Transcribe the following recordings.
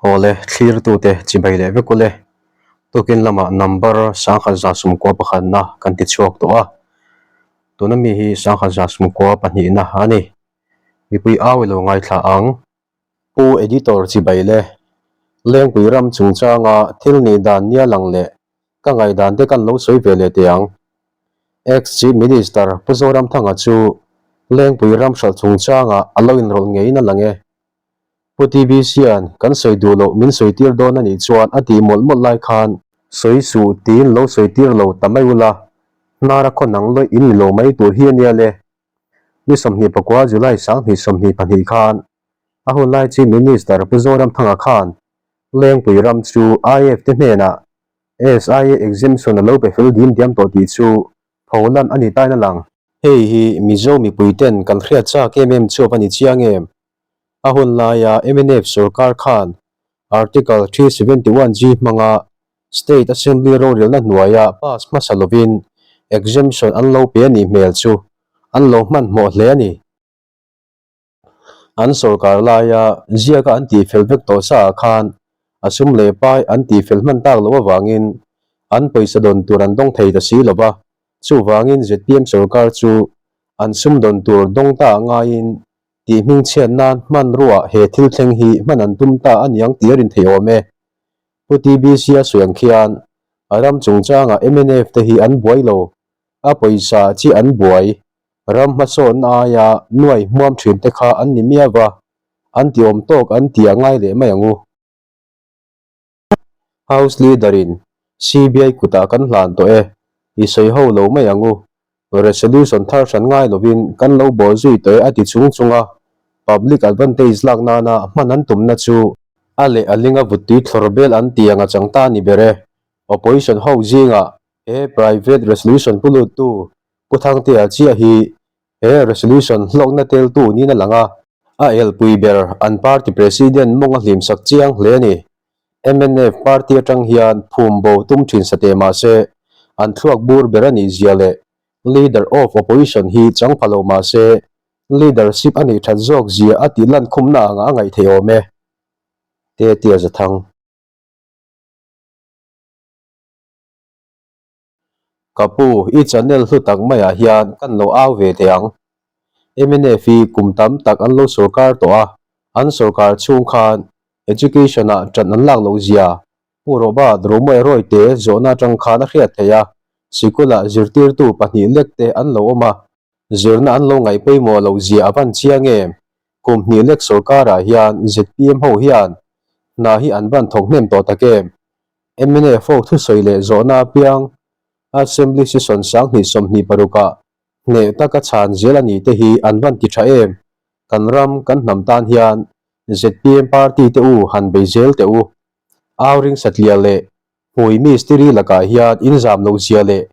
Awle, thlirtute chibai leh vek ule. Tukin lamah number 1161 pakhatna kan ti chhuak tawh a. Tuna mi hi 1112 pahnihna a ni. Mipui au i lo ngaithla ang. Pu Editor chibai le. Lengpui ram chungchanga thil nih dan nia lang leh ka ngaihdan te kan lo sawi ve leh teh ang. Ex Chief Minister Pu Zoramthanga chu Lengpui ram hralh chungchangah a lo inrawlh ngeiin a lang e. Pu TBC-a'n kan sawi duh loh min sawi tir dawn a nih chuan a tih mawlh mawlh lai khan sawi suh tiin lo sawi tir lo ta mai ula, hnara khaw nang lawih in ni lo mai tur hi a nia le. Ni 24 July 2022 khan a hun lai Chief Minister Pu Zoramthanga khan Lengpui ram chu IF te hnenah SIA exemption a lo pe fel dim diam tawh tih chu pholan a ni tain a lang. Hei hi Mizo mipuiten kan hriat chak em em chuap a ni chiang em? A hun laia mnf sorkar khan Article 371G hmanga State Assembly rorelna hnuaia pass hmasa lovin exemption an lo pe a nih hmel chu an lo hmanhmawh hle a ni. An sorkar laia ziaka an tihfel vek tawh sa ah khan a sum leh pai an tihfel hman tak loh avangin an pawisa dawn tur an dawng thei ta si lo va, chuvangin zpm sorkar chu an sum dawn tur dawng ta ngaiin tih hmingchhiat nan hmanrua he thil thleng hi hman an tum ta a niang tih a rin theih awm e. Pu TBC a sawi ang khian a ram chungchangah mnf te hi an buai lo, a pawisa chi an buai, ram hmasawnna aia nuai hmuam thin te kha an ni miau va, an ti awm tawk an ti a ngai leh mai ang u. House Leader in CBI kutah kan hlan tawh e, i sawi ho lo mai ang u. Resolution thar hran ngai lovin kan lo bawh zui tawh e a ti chung chung a, public advantage lak nana hman an tumna chu a leh a linga vuttui thlawr bel an ti ang a chang ta a ni ber e. Opposition ho zingah he private resolution pu luttu Pu Thangtea chiah hi he resolution hlawkna teltu niin a lang a, a elpui ber an party president mawng a hlimsak chiang hle a ni. Mnf party atang hian phum bo tum thin sa teh mah se, an thluak bur ber a nih zia leh leader of opposition hi chang pha lo mah se leadership a nih that zawk zia a tih lan khumna angah a ngaih theih awm e. Tetea Zathang. Ka pu, i channel hlu tak maiah hian kan lo au ve teh ang. Mnf hi kum tam tak an lo sorkar tawh a, an sorkar chhung khan Education-ah ṭan an lak loh zia Pu Robert Romoe Rawite zawhna aṭang khan a hriat theih a, sikulah zirtirtu pahnih lek te an lo awm a, zirna an lo ngaih pawimawh loh zia a van chiang em? Kum hnih lek sorkarah hian zpm ho hian hna hi an van thawk hnem tawh tak em? Mnf ho thusawi leh zawhna apiang Assembly Session 2026 ah hneh taka chhan zel a ni te hi an van ti tha em? Kan ram, kan hnam tan hian zpm party te u han bei zel teh u. Au ring satliah leh hmui mistiri lakah hian in zam loh zia leh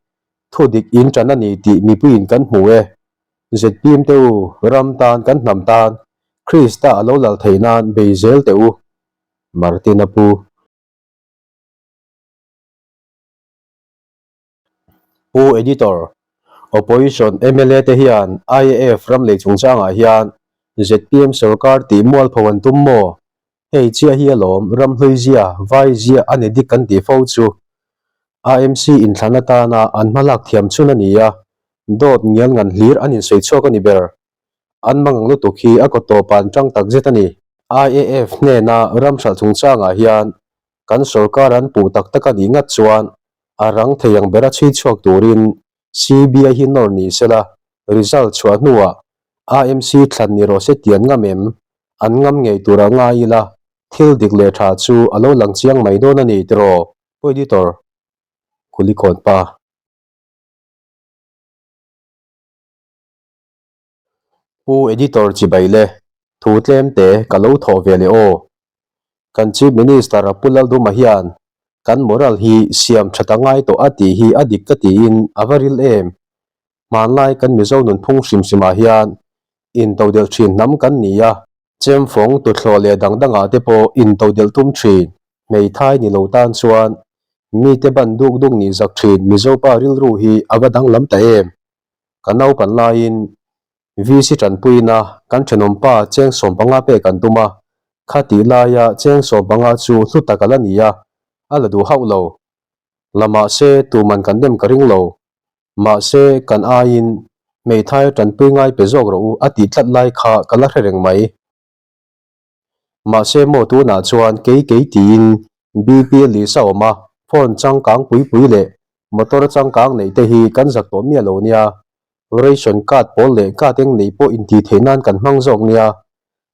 thu dik in tan a ni tih mipuiin kan hmu e. Zpm te u, ram tan, kan hnam tan Krista a lo lal theih nan bei zel teh u. Martin a pu. Pu Editor, Opposition mla te hian IAF ram lei chungchangah hian zpm sorkar tih mualpho an tum maw? Hei chiah hi alawm ramhlui zia, vai zia a ni dik kan tih fo chu. AMC inthlan atana an hmalak thiam chhun a ni a, dawt ngial ngan hlir an insawi chhuak a ni ber. An mangang lutuk hi a kaw tawp ah an tang tak zet a ni. IAF hnena ram hralh chungchangah hian kan sorkar an puh tak tak a nih ngat chuan a rang thei ang bera chhui chhuak turin CBI hi nawr ni sela, result chhuah hnuah AMC thlan ni rawh se tih an ngam em? An ngam ngei tur a ngai ila, thil dik leh tha chu a lo lang chiang mai dawn a ni tiraw? Pu Editor, Kulikawn pa. Pu Editor chibai le, thu tlem te ka lo thawh ve leh aw. Kan Chief Minister Pu Lalduma hian kan moral hi siam tha ta ngai tawh a tih hi a dik ka tiin a va ril em. Hmanlai kan Mizo nunphung hrim hrimah hian intodelh thin hnam kan ni a, chemfawng tuthlawh leh dang dangah te pawh intodelh tum thin hmeithai ni lo tan chuan mite ban duk duk nih zak thin Mizopa rilru hi a va danglam ta em. Ka naupan laiin VC tanpuina kan thenawmpa cheng 15 pek an tum a, Khatih laia cheng sawmpanga chu hlu tak a la ni a, a la duh hauh lo. La mahse tuman kan dem ka ring lo. Mahse kan aiin hmeithai tanpui ngai pe zawk rawh u a tih tlat lai kha ka la hre reng mai. Mahse maw tunah chuan kei kei tiin BP list a awm a, phone changkang pui pui leh motor changkang neih te hi kan zak tawh miah lo nia. Ration card pawl leh card eng neih pawh intih theih nan kan hmang zawk nia.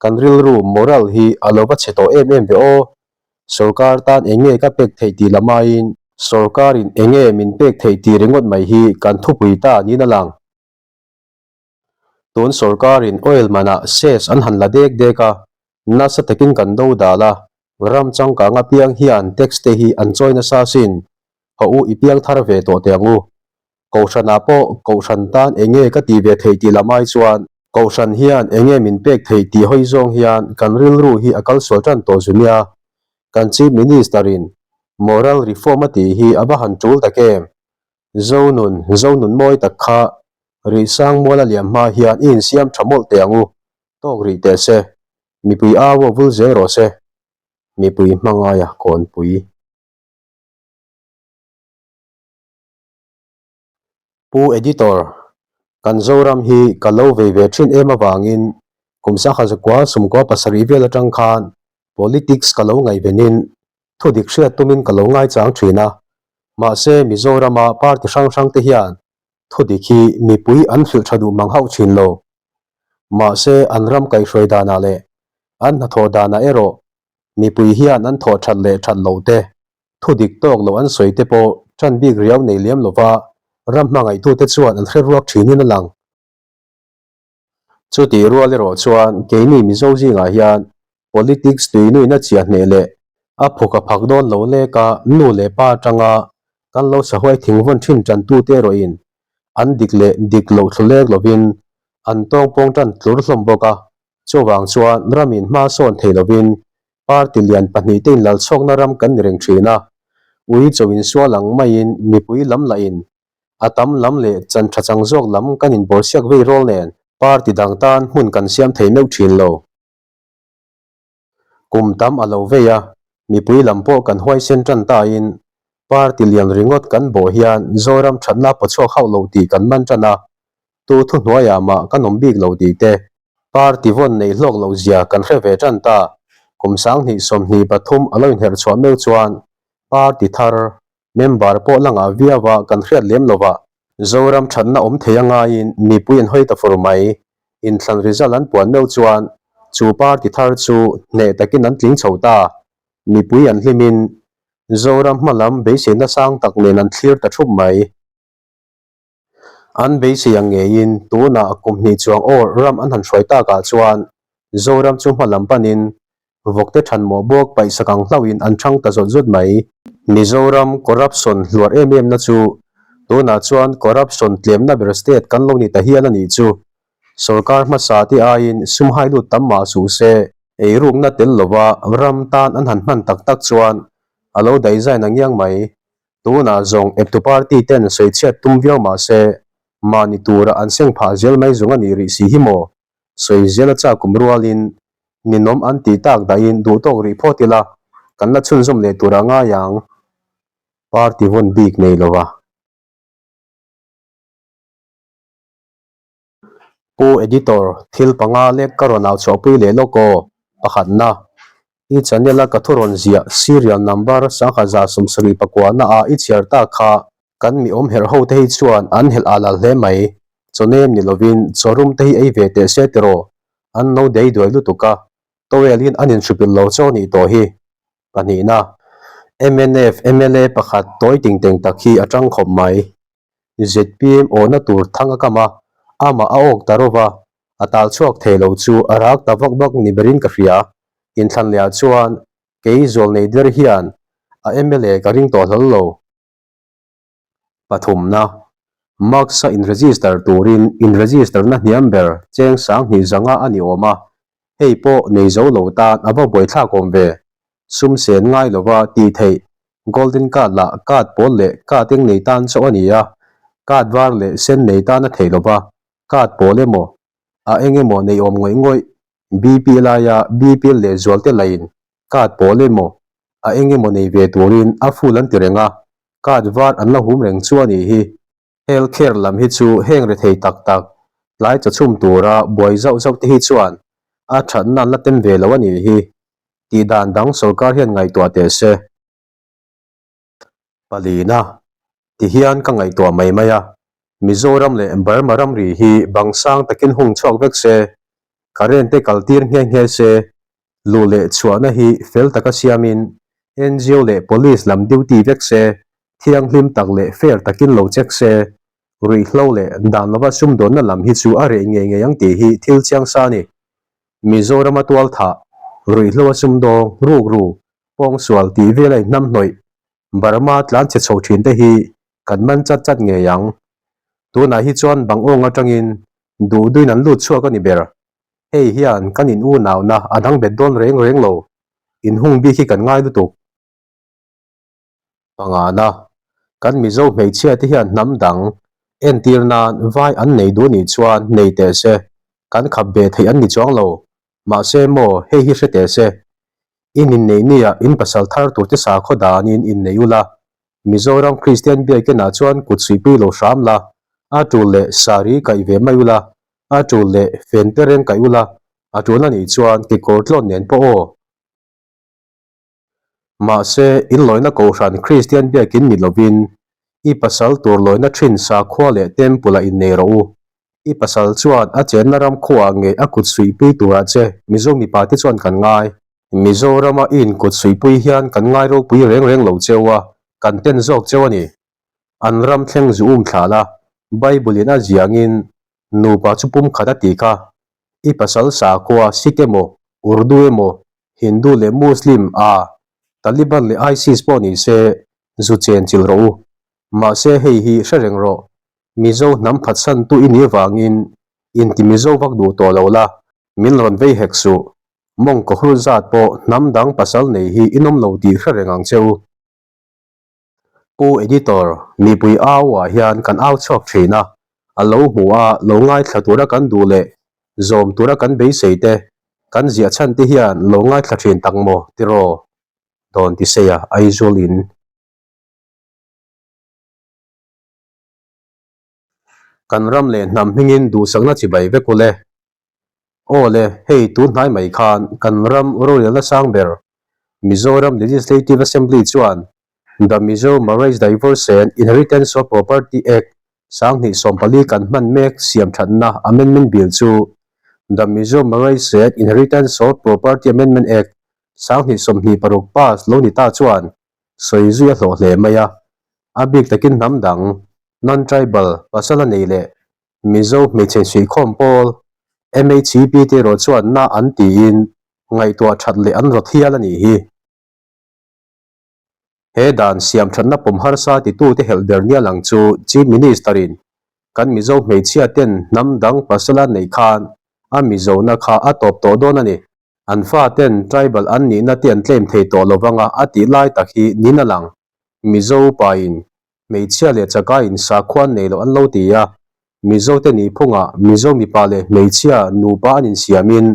Kan rilru, moral, hi a lo va chhe tawh em em ve aw. Sorkar tan eng nge ka pek theih tih lam aiin sorkarin eng nge min pek theih tih ringawt mai hi kan thupui ta niin a lang. Tun sorkarin oil manah cess an han la dek dek a, nasa takin kan do dal a, ram changkang apiang hian tax te hi an chawi nasa asin, haw u i piang thar ve tawh teh ang u. Kohhranah pawh kohhran tan eng nge ka tih ve theih tih lam ai chuan kohhran hian eng nge min pek theih tih hawi zawng hian kan rilru hi a kal sual tan tawh zu nia. Kan Chief Minister-in moral reform a tih hi a va han tul tak em? Zonun, Zonun mawi tak kha Rihsang mual a liam hma hian i insiam tha mawlh teh ang u, tawk rih teh se, mipui au a vul zel rawh se, mipui hmangaia kawnpui. Pu Editor, kan Zoram hi ka lo vei ve thin em avangin kum sangha zakua sumkua pasarih vel atang khan politics ka lo ngaihvenin thu dik hriat tumin ka lo ngaichang thin a. Mahse Mizorama party hrang hrang te hian thu dik hi mipui an hrilh tha duh mang hauh thin lo. Mahse an ram kaihhruai danah leh an hnathawh danah erawh mipui hian an thawh that leh that loh te Thu dik tawk loh an sawi te pawh ṭan bik riau nei liam lova ram hmangaihtute chuan an hre ruak ṭhinin a lang. Chutih rual erawh chuan keini Mizo zingah hian politics tuinuina chiah hneh leh a phuk a phak dawn lo leka nu leh pa atanga kan lo sahuai thingvawn ṭhin ṭantute erawhin an dik leh dik loh thlu lek lovin an tawngpawng ṭan tlur hlawm bawk a, chuvang chuan ramin hma sawn thei lovin Party lian pahnihte inlalchhawkna ram kan ni reng thin a, ui cho insual ang maiin mipui lam lahin a tam lam leh chan tha chang zawk lam kan inbawlsiak vei rawl nen party dang tan hmun kan siam thei meuh thin lo. Kum tam a lo vei a, mipui lam pawh kan huaisen tan tain party lian ringawt kan bawh hian Zoram thatna pawchhuak hauh lo tih kan man tan a, tu thuhnuaiah mah kan awm bik lo tih te Party vawn neih hlawk loh zia kan hre ve tan ta. Kum 2023 a lo inherh chhuah meuh chuan party thar member pawh la ngah viau a kan hriat lem lo va. Zoram thatna awm thei a ngaiin mipui an hawi ta fur mai. Inthlan result an puan meuh chuan chu party thar chu hneh takin an tling chho ta. Mipui an hlimin Zoram hma lam beiseina sang tak nen an thlir ta thup mai. An beisei ang ngeiin tunah kum hnih chuang awr ram an han hruai takah chuan Zoram chu hma lam panin vawkte thanmawh bawk paihsak ang hlauhin an chhang ta zawt zawt mai. Mizoram corruption hluar em em na chu tunah chuan corruption tlemna ber state kan lo ni ta hial a nih chu. Sorkar hmasa te aiin sum hai lut tam mah suh se eirukna tel lova ram tan an han hman tak tak chuan a lo daihzain ang iang mai. Tunah zawng eptu party ten sawichhiat tum viau mah se, mahni tura an seng phah zel mai zawng a nih rih si hi maw? Sawi zel a chak kum rualin ninawm an tih tak dahin duh tawk rih phawt ila, kan la chhunzawm leh tura ngai ang. Party vawn bik nei lova. Pu Editor, thil panga lek ka rawn au chhuahpui leh lawk aw, pakhatna. I channel a ka thu rawn ziah serial number 1179 na ah i chhiar tak kha kan mi awm herh ho te hi chuan an helh al al hle mai. Chaw nem ni lovin chaw rum te hi ei ve teh se tiraw, an lo dei duai lutuk a, towel in an inhrupilh lo chaw nih tawh hi. Pahnihna, mnf mla pakhat tawi ting teng tak hi a tang khawp mai. Zpm awhna tur thang a kam a, amah a awk ta rova, a tal chhuak thei lo chu a rak ta vak vak ni berin ka hria. Inthlan leh ah chuan kei zual nei der hian a mla ka ring tawh hlawl lo. Pathumna, Mask a in-register turin in-register-na hniam ber cheng 2000 zanga a ni awm a, hei pawh nei zo lo tan a va buaithlak awm ve. Sum sen ngai lova tih theih Golden card lah card pawl leh card eng nei tan chauh a ni a, card var leh sen nei tan a theih lova, card pawl emaw a eng emaw nei awm ngawih ngawih. BPL aia BPL lehzual te lain card pawl emaw a eng emaw nei ve turin a full an ti reng a, card var an la hum reng chu a nih hi. Health care lam hi chu heng rethei tak tak tlai chawchhum tura buai zauh zauh te hi chuan a thatna an la tem ve lo a nih hi. Tih dan dang sorkar hian ngaihtuah teh se. Palina, ti hian ka ngaihtuah mai mai a, Mizoram leh Burma ramri hi bang sang takin hung chhuak vek se, current te kal tir nghe nghe se, luh leh chhuahna hi fel taka siamin ngo leh police lam duty vek se, thianghlim tak leh fair takin lo check se, ruihhlo leh dan lova sumdawnna lam hi chu a reh ngei ngei ang tih hi thil chiang sa a ni. Mizorama tualthah, ruihhlo a sumdawng, rukru, Pawngsual tih vel a inhnam hnawih Burma tlan chhe chho thin te hi kan man chat chat ngei ang. Tunah hi chuan bang awng atangin duh duin an lut chhuak a ni ber. Hei hian kan in unauna a dang bet dawn reng reng lo. Inhung bik hi kan ngai lutuk. Pangana, kan Mizo hmeichhia te hian hnam dang entir nan vai an nei duh nih chuan nei teh se, kan khap ve theih an ni chuang lo. Mahse maw hei hi hre teh se, In inneih nia in pasal thar turte sakhaw danin innei ula, Mizoram Kristian biakinah chuan kut suihpui lo hram la, a tul leh sari kaih ve mai ula, a tul leh fen te reng kaih ula, a tul anih chuan kekawr tlawn nen pawh aw. Mahse, in lawina kohhran Kristian biakin ni lovin, i pasal tur lawina thin sakhua leh temple-ah innei rawh u. I pasal chuan a chenna ram khuaah ngei a kut suihpui turah che Mizo mipa te chuan kan ngai. Mizorama i inkut suihpui hian kan ngai ropui reng reng lo cheu a, kan ten zawk cheu a ni. An ram thleng zu um thlah la, Bible in a ziangin nupa chu pum khat a ti kha. I pasal sakhua Sikh emaw, Urdu emaw, Hindu leh Muslim a, Taliban leh ISIS pawh ni se zu chen chilh rawh u. Mahse hei hi hre reng rawh, Mizo hnam phatsantu i nih avangin inti Mizo vak duh tawh lo la, min rawn vei hek suh. Mawngkaw hur zat pawh hnam dang pasal nei hi i nawm lo tih hre reng ang che u. Pu Editor, mipui au ah hian kan au chhuak thin a, a lo hmu a, lo ngaithla tura kan duh leh zawm tura kan beisei te, kan ziah chhan te hian lo ngaithla thin tak maw tiraw? Dawn ti seia Aizawl in. Kan ram leh hnam hmingin duhsakna chibai vek ule. Aw le, hei tun hnai mai khan kan ram rorelna sang ber Mizoram Legislative Assembly chuan The Mizo Marriage Divorce and Inheritance of Property Act 2014 kan hman mek siam thatna Amendment Bill chu The Mizo Marriage and Inheritance of Property Amendment Act 2026 pass lo ni ta chuan sawi zui a hlawh hle mai a. A bik takin hnam dang, non-tribal, pasal a nei leh Mizo hmeichhe insuihkhawm pawl, MHEP te erawh chuan na an tiin ngaihtuah that leh an rawt hial a nih hi. He dan siam thatna pawm harsa titute helh ber nia lang chu Chief Minister-in kan Mizo hmeichhia ten hnam dang pasal a neih khan a Mizona kha a tawp tawh dawn a ni. An faten tribal an nihna te an claim thei tawh lo vanga a tih lai tak hi nin a lang. Mizo pain hmeichhia leh chakaiin sakhua an nei loh an lo ti a, Mizote nihphungah Mizo mipa leh hmeichhia nupa an insiamin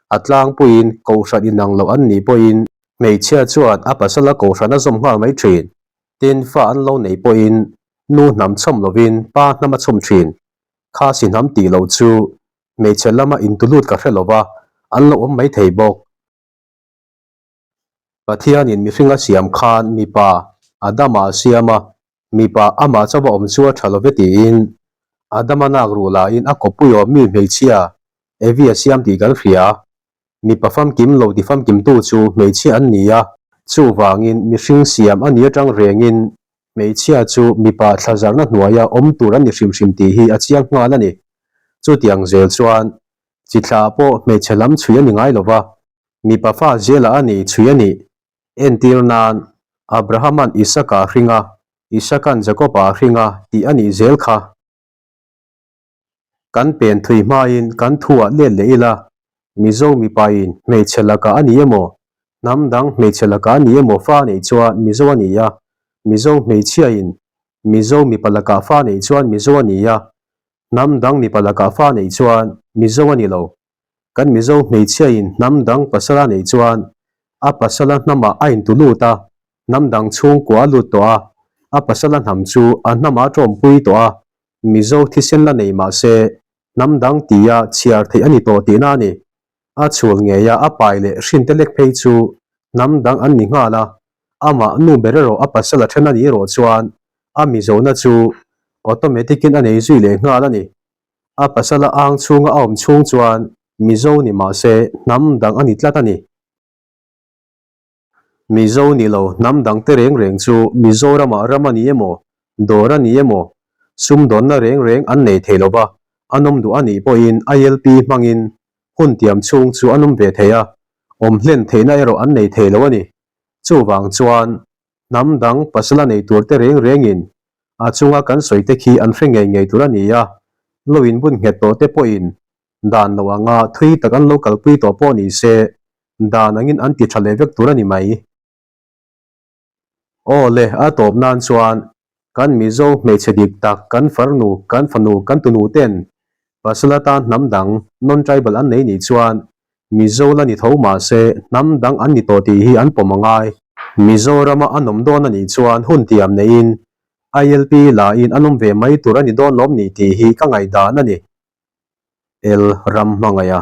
a tlangpuiin kohhran inang loh an nih pawhin hmeichhia chuan a pasala kohhran a zawm nghal mai thin. Tin, fa an lo neih pawhin nu hnam chhawm lovin pa hnam a chhawm thin. Kha si hnam tih loh chu Hmeichhe lama intulut ka hre lo va, an lo awm mai thei bawk. Pathianin mihring a siam khan mipa Adama a siam a, mipa amah chauh a awm chu a tha lo ve tiin Adama nak ruh lahin a kawppui awm mi hmeichhia Evi a siam tih kan hria. Mipa famkim lo ti famkimtu chu hmeichhia an ni a, chuvangin mihring siam a ni atang rengin hmeichhia chu mipa thlazarna hnuaia awm tur an ni hrim hrim tih hi a chiang nghal a ni. Chutiang zel chuan chi thla pawh hmeichhe lam chhui a ni ngai lo va, mipa fa zela a ni chhui a nih. Entir nan, Abrahama'n Isaka a hring a, Isaka'n Jakoba a hring a tih a nih zel kha. Kan pen thui hmain kan thuah let leh ila, Mizo mipain hmeichhe lakah a ni emaw, hnam dang hmeichhe lakah a ni emaw fa a neih chuan Mizo a ni a, Mizo hmeichhiain Mizo mipa lakah fa a neih chuan Mizo a ni a, hnam dang mipa lakah fa a neih chuan Mizo a ni lo. Kan Mizo hmeichhiain hnam dang pasal a neih chuan a pasala hnamah a intu lut a, hnam dang chhungkua a lut tawh a, a pasala hnam chu a hnamah a tawmpui tawh a, Mizo thisen la nei mah se hnam dang tia chhiar theih a ni tawh tihna a ni. A chhul ngeia a pai leh hrinte lek phei chu hnam dang an ni nghal a, amah nu ber erawh a pasal a then a nih erawh chuan a Mizona chu automatic-in a nei zui leh nghal a ni. A pasala ang chhunga a awm chhung chuan Mizo ni mah se hnam dang a ni tlat a ni. Mizo ni lo hnam dang te reng reng chu Mizoramah ram a ni emaw, dawr a ni emaw, sumdawnna reng reng an nei thei lo va, an awm duh a nih pawhin ILP hmangin hun tiam chhung chu an awm ve thei a, awm hlen theihna erawh an nei thei lo a ni. Chuvang chuan hnam dang pasala nei tur te reng rengin a chunga kan sawi te khi an hre ngei ngei tur a ni a, lo inbun nghet tawh te pawhin dan lo anga thui tak an lo kalpui tawh pawh ni se dan angin an ti tha leh vek tur a ni mai. Aw le, a tawp nan chuan kan Mizo hmeichhe dik tak kan farnu, kan fanu, kan tunu ten pasal atan hnam dang, non-tribal an nei nih chuan Mizo la ni tho mah se hnam dang an ni tawh tih hi an pawm a ngai. Mizorama an awm dawn a nih chuan hun tiam neiin ILP la in an awm ve mai tur a ni dawn lawm ni tih hi ka ngaihdan a ni. El ram hmangaih a.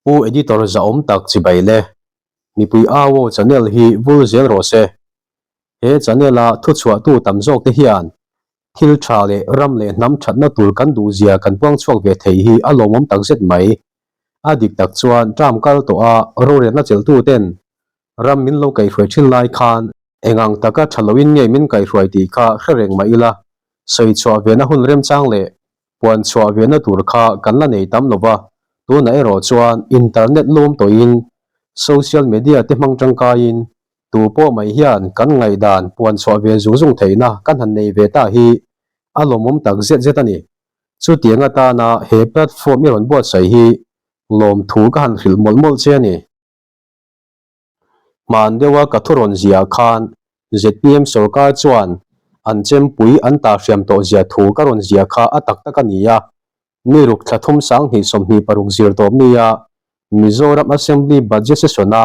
Pu Editor zahawm tak chibai le. Mipui au aw channel hi vul zel rawh se. He channel a thuchhuahtu tam zawk te hian thil tha leh ram leh hnam thatna tur kan duh zia kan puang chhuak ve thei hi a lawmawm tak zet mai. A dik tak chuan term kal tawh a rorelna chelhtu ten ram min lo kaihhruai thin lai khan eng ang taka tha loin nge min kaihhruai tih kha hre reng mah ila sawi chhuah vena hun remchang leh Puan chhuah vena tur kha kan la nei tam lo va, tunah erawh chuan internet lawm tawhin social media te hmang tangkaiin tu pawh mai hian kan ngaihdan puan chhuah ve zung zung theihna kan han nei ve ta hi a lawmawm tak zet zet a ni. Chutiang atana he platform i rawn buatsaih hi lawmthu ka han hrilh mawlh mawlh che a ni. Hman deuha ka thu rawn ziah khan zpm sorkar chuan an chempui an ta hriam tawh zia thu ka rawn ziah kha a tak tak a ni a. Ni ruk thla thum 2026 zir tawp nia Mizoram Assembly Budget Session-a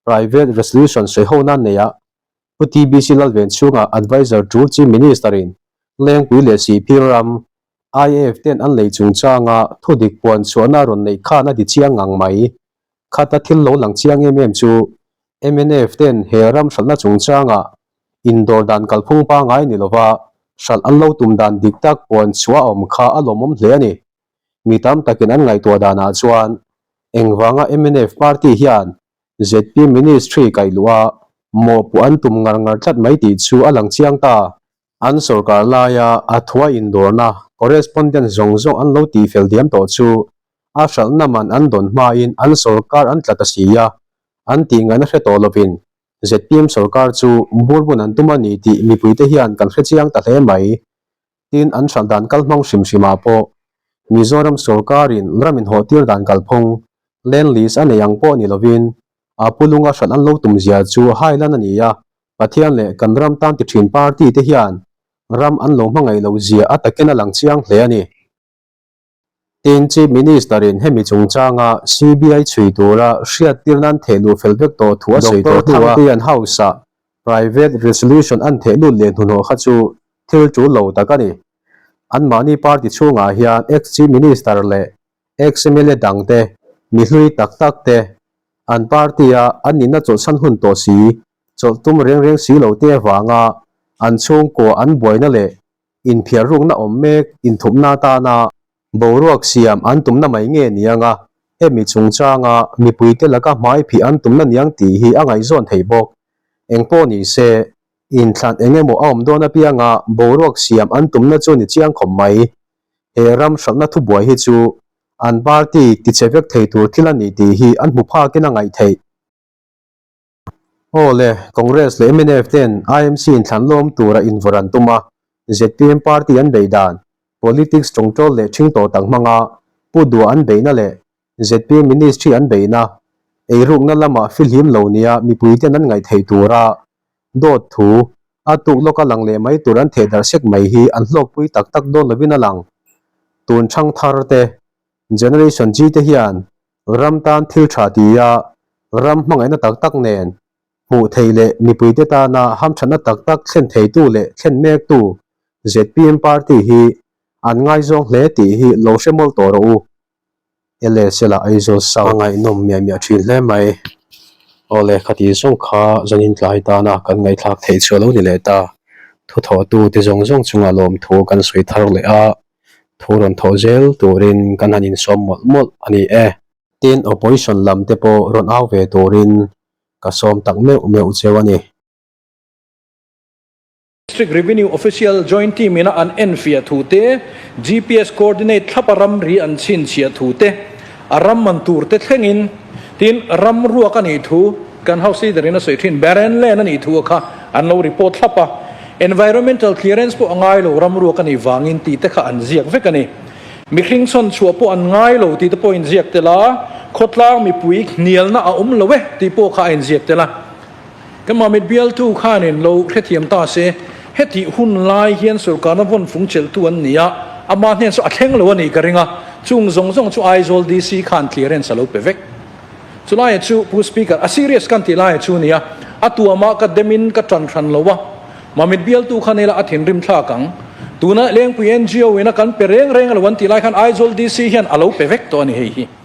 Private Resolution sawihona neia Pu TBC Lalven chhunga Adviser tul Chief Minister-in Lengpui leh Sihphir ram IAF ten an lei chungchanga thudik puan chhuahna rawn neih khan a ti chiang ngang mai. Khata thil lo lang chiang em em chu mnf ten he ram hralhna chungchangah indawr dan kalphung pangngai ni lova hralh an lo tum dan dik tak puan chhuah a awm kha a lawmawm hle a ni. Mi tam takin an ngaihtuah danah chuan engvanga mnf party hian zpm ministry kaih luh a mawhpuh an tum ngar ngar tlat mai tih chu a lang chiang ta. An sorkar laia a thua indawrna correspondent zawng zawng an lo tihfel diam tawh chu a hralhna man an dawn hmain an sorkar an tla ta si a, an tihngaihna hre tawh lovin zpm sorkar chu burbun an tum a ni tih mipuite hian kan hre chiang ta hle mai. Tin, an hralh dan kal hmang hrim hrimah pawh Mizoram sorkarin ram inhawhtir dan kalphung, land lease a nei ang pawh ni lovin a pulunga hralh an lo tum zia chu hailan a ni a, Pathian leh kan ram tan ti thin party te hian ram an lo hmangaih loh zia a takin a lang chiang hle a ni. Tin, Chief Minister in hemi chungchanga CBI chhui tura hriattir nan theh luh fel vek tawh thu a sawi tawh hnu a. Doctor House-ah Private Resolution an theh lut leh hnuhnawh kha chu thil tul lo tak a ni. Anmahni party chhungah hian ex-Chief Minister leh ex-MLA dangte, mi hlui tak tak te, an party-a an nihna chawlhsan hun tawh si, chawlh tum reng reng si lo te avanga an chhungkua an buaina leh inphiar rukna awm mek inthupna atana boruak siam an tumna mai nge niang a, hemi chungchanga mipuite laka hmai phih an tumna niang tih hi a ngaihzawn thei bawk. Engpawh ni se, inthlan eng emaw a awm dawn apianga boruak siam an tumna chu ni chiang khawp mai. He ram hralhna thubuai hi chu an party tichhe vek thei tur thil a ni tih hi an hmu phakin a ngaih theih. Aw le, Congress leh mnf ten IMC inthlan lawm tura invawrh an tum a, zpm party an beih dan, politics tawngtawl leh ṭhing tawh tak hmanga pu duah an beihna leh zpm ministry an beihna, eirukna lama fihlim lo nia mipuiten an ngaih theih tura dawt thu a tuk lawka lang leh mai tur an thehdarh sek mai hi an hlawkpui tak tak dawn lovin a lang. Tun thangthar te, Generation G te hian ram tan thil tha tia ram hmangaihna tak tak nen hmuh theih leh mipuite tana hamthatna tak tak thlen theitu leh thlen mektu zpm party hi an ngaizawng hle tih hi lo hre mawlh tawh rawh u. LSL ah Aizawl South. A ngaihnawm miah miah thin hle mai. Awle khati zawng kha zanin tlai tana kan ngaihthlak theih chu a lo ni leh ta. Thuthawhtu te zawng zawng chunga lawmthu kan sawi thar leh a, thu rawn thawh zel turin kan han insawm mawlh mawlh a ni e. Tin, opposition lam te pawh rawn au ve turin ka sawm tak meuh meuh cheu a ni. District Revenue Official Joint Team ina an enfiah thu te, GPS coordinate thlapa ramri an chhinchhiah thu te, a ram man tur te thlengin, tin, ram ruak a nih thu kan House Leader in a sawi thin, barren land a nih thu a kha an lo report thlap a, environmental clearance pawh a ngai lo ram ruak a nih vangin tih te kha an ziak vek a ni. Mihring chhawn chhuah pawh an ngai lo tih te pawh a inziak tel a, khawtlang mipui hnialna a awm lo e tih pawh kha a inziak tel a. Ka Mamit bialtu khanin lo hrethiam ta se, hetih hun lai hian sorkarna vawn fung chelhtu an ni a, ama hnen chu a thleng lo a nih ka ring a, chung zawng zawng chu Aizawl DC khan clearance a lo pe vek. Chulaiah chu Pu Speaker, a serious kan tih laiah chu nia, a tuamah ka demin ka tan hran lo a, Mamit bialtu khan ila a thinrim thlak ang. Tuna Lengpui ngo in a kan pe reng reng a lo an tih lai khan Aizawl DC hian a lo pe vek tawh a ni hei hi.